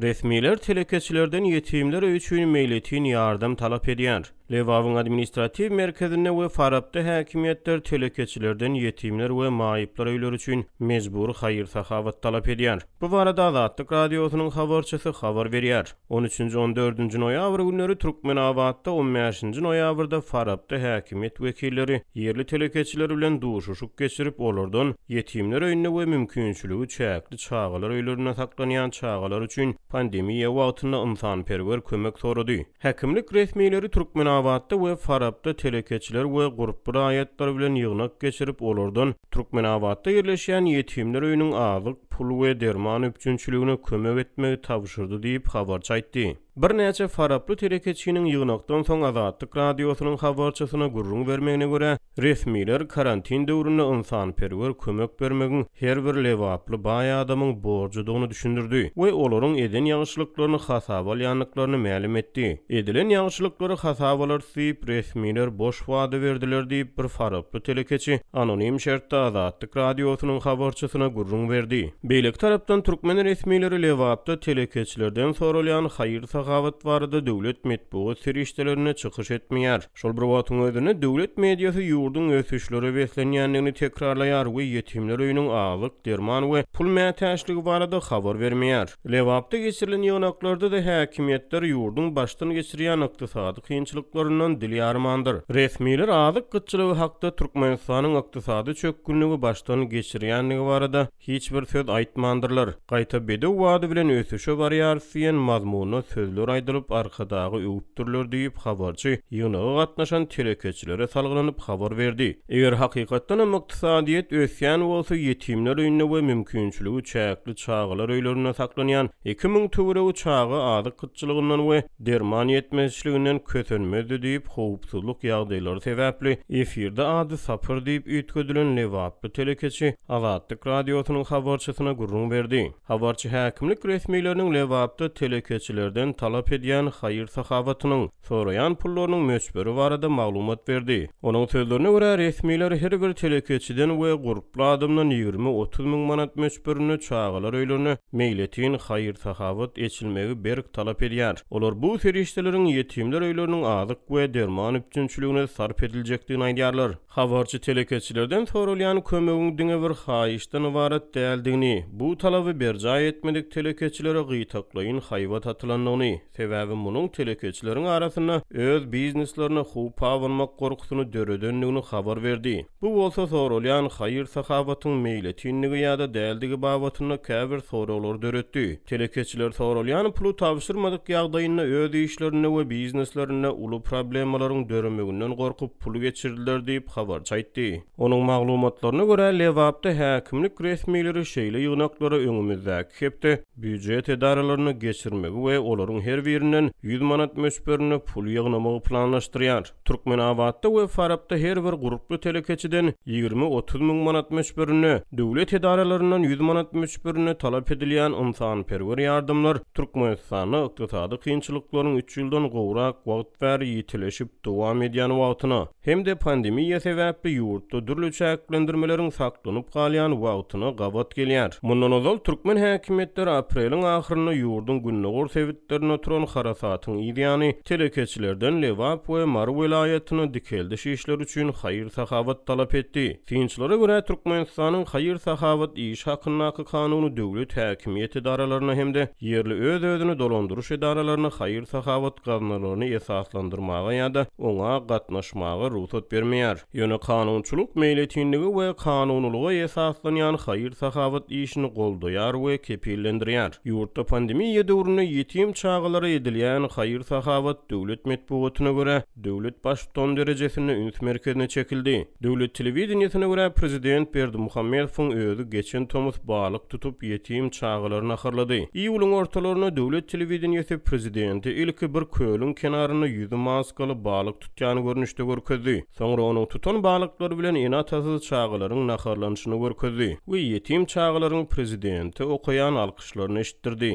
Resmiler telekeçilerden ýetimler öýi üçin meýletin ýardam talap edýär. Lebabyň administratiw merkezinde we Farapda häkimiýetler telekeçilerden ýetimler we maýyplar öýleri üçin mejbury haýyr-sahawat talap edýär. Bu barada Azatlyk Radiosynyň habarçysy habar berýär. On üçünji, on dördünji noýabr günleri Türkmenabatda, on bäşinji noýabrda Farapda häkimiýet wekilleri ýerli telekeçiler bilen duşuşyk geçirip, olardan ýetimler öýünde we mümkinçiligi çäkli çagalar öýlerinde saklanýan çagalar üçin pandemiýa wagtynda ynsanperwer kömek sorady. Häkimlik resmileri Türkmenabatda we Farapda telekeçiler we gurply raýatlar bilen ýygnak geçirip, olardan Türkmenabatda ýerleşýän ýetimler öýüniň azyk, pul we derman üpjünçiligine kömek etmegi tabşyrdy diýip, habarçy aýtdy. Birnäçe faraply telekeçiniň ýygnakdan soň Azatlyk Radiosynyň habarçysyna gürrüň bermegine görä, resmiler karantin döwründe ynsanperwer kömek bermegiň her bir lebaply baý adamyň borjudygyny düşündirdi we olaryň eden ýagşylyklaryny hasaba alýandyklaryny mälim etdi. Edilen ýagşylyklary hasaba alarys diýip, resmiler boş wada berdiler diýip, bir faraply telekeçi anonim şertde Azatlyk Radiosynyň habarçysyna gürrüň berdi. Beýleki tarapdan, türkmen resmileri Lebapda telekeçilerden soralýan haýyr-sahawat barada döwlet metbugat serişdelerinde çykyş etmeýär. Şol bir wagtyň özünde, döwlet mediasy ýurduň ösüşlere beslenýändigini tekrarlaýar we ýetimler öýüniň azyk, derman we pul mätäçligi barada habar bermeýär. Lebapda geçirilen ýygnaklarda-da häkimiýetler ýurduň başdan geçirýän ykdysady kynçylyklaryndan dil ýarmandyr. Resmiler azyk gytçylygy hakda Türkmenistanyň ykdysady çökgünligi başdan geçirýändigi barada hiç bir söz aýtmandyrlar. Gaýta bedew bady bilen ösüşe barýarys diýen mazmunda sözler aýdylyp, Arkadagy öwüpdirler diýip, habarçy ýygnaga gatnaşan telekeçilere salgylanyp habar berdi. Eger hakykatdanam ykdysadyýet ösýän bolsa, ýetimler öýünde we mümkinçiligi çäkli çagalar öýlerinde saklanýan 2000 töweregi çaga azyk gytçylygyndan we derman ýetmezçiliginden kösenmezdi diýip, howpsuzlyk ýagdaýlary sebäpli efirde ady Sapar diýip üýtgedilen lebaply telekeçi Azatlyk Radiosynyň habarçysyna gürrüň berdi. Habarçy häkimlik resmileriniň Lebapda telekeçilerden talap edýän haýyr-sahawatynyň, soraýan pullarynyň möçberi barada maglumat berdi. Onuň sözlerine görä, resmiler her bir telekeçiden we gurply adamdan 20-30 müň manat möçberinde çagalar öýlerine meýletin haýyr-sahawat eçilmegi berk talap edýär. Olar bu serişdeleriň ýetimler öýleriniň azyk we derman üpjünçiligine sarp ediljekdigini aýdýarlar. Habarçy telekeçilerden soralýan kömegiň diňe bir haýyşdan ybarat däldigini, bu talaby berjaý etmedik telekeçilere gytaklaýyn haýbat atylandygyny, sebäbi munuň telekeçileriň arasynda öz bizneslerine howp abanmak gorkusyny döredendigini habar berdi. Bu bolsa soralýan haýyr-sahawatyň meýletinligi ýa-da däldigi babatynda käbir soraglary döretdi. Telekeçiler soralýan puly tabşyrmadyk ýagdaýynda öz işlerinde we bizneslerinde uly problemalaryň döremeginden gorkup pul geçirdiler diýip, habarçy aýtdy. Onuň maglumatlaryna görä, Lebapda häkimlik resmileri şeýle ýygnaklary öňümizdäki hepde býujet edaralarynda geçirmegi we olaryň her birinden 100 manat möçberinde pul ýygnamagy planlaşdyrýar. Türkmenabatda we Farapda her bir gurply telekeçiden 20-30 müň manat möçberinde, döwlet edaralaryndan 100 manat möçberinde talap edilýän ynsanperwer ýardamlar Türkmenistanda ykdysady kynçylyklaryň üç ýyldan gowrak wagt bäri ýitileşip dowam edýän wagtyna hem-de pandemiýa sebäpli ýurtda dürli çäklendirmeleriň saklanyp galýan wagtyna gabat gelýär. Mundan ozal, türkmen häkimiýetleri apreliň ahyrynda ýurduň gündogar sebitlerinde turan harasatyň yzýany telekeçilerden Lebap we Mary welaýatyna dikeldiş işleri üçin haýyr-sahawat talap etdi. Synçylara görä, Türkmenistanyň haýyr-sahawat işi hakyndaky kanuny döwlet häkimiýet edaralaryna hem-de ýerli öz-özüni dolandyryş edaralaryna haýyr-sahawat gaznalaryny esaslandyrmaga ýa-da oňa gatnaşmaga rugsat bermeýär. Ýöne kanunçylyk meýletinlige we kanunylyga esaslanýan haýyr-sahawat işini goldaýar we kepillendirýär. Ýurtda pandemiýa döwründe ýetim çagalara edilýän haýyr-sahawat döwlet metbugatyna görä, döwlet baştutan derejesinde üns merkezine çekildi. Döwlet telewideniýesine görä, prezident Berdimuhamedowyň özi geçen tomus balyk tutup, ýetim çagalary naharlady. Iýulyň ortalarynda döwlet telewideniýesi prezidenti ilki bir kölüň kenarynda ýüzi maskaly balyk tutýan görnüşde görkezdi. Soňra onuň tutan balyklary bilen ene-atasyz çagalaryň naharlanyşyny görkezdi we ýetim çagalaryň prezidente okaýan alkyşlaryny eşitdirdi.